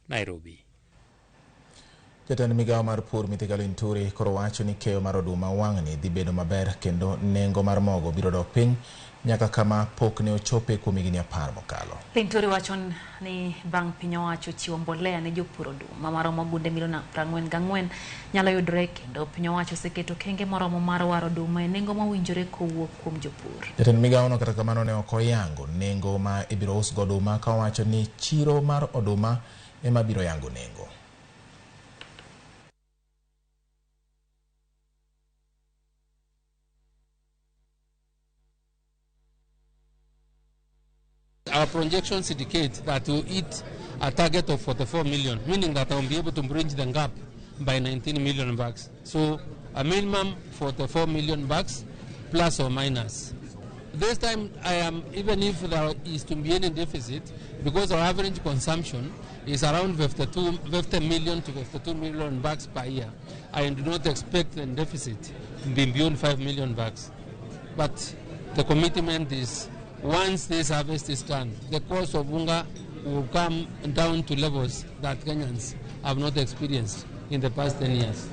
Nairobi. Jatend migawo mar pur Mithika Linturi koro wacho ni keyo mar oduma wang'ni dhi bedo maber kendo nengo mar mogo biro dok piny nyaka kama pok ne ochope kuom higni 10 mokalo. Linturi wacho ni bang' piny owacho chiwo mbolea ne jopur oduma maromo gunde milion 44 nyalo yudore kendo piny owacho oseketo kenge moromo mar waro oduma e nengo mowinjore kowuok kuom jopur. Jatend migawono kata kamano ne ok oyango nengo ma ibiro usgo oduma ka owacho ni chiro mar oduma ema biro yango nengo. Our projections indicate that we'll hit a target of 44 million, meaning that I will be able to bridge the gap by 19 million bags. So a minimum 44 million bags, plus or minus. This time, I am, even if there is to be any deficit, because our average consumption is around 50 million to 52 million bags per year, I do not expect the deficit to be beyond 5 million bags. But the commitment is, once this harvest is done, the cost of unga will come down to levels that Kenyans have not experienced in the past 10 years.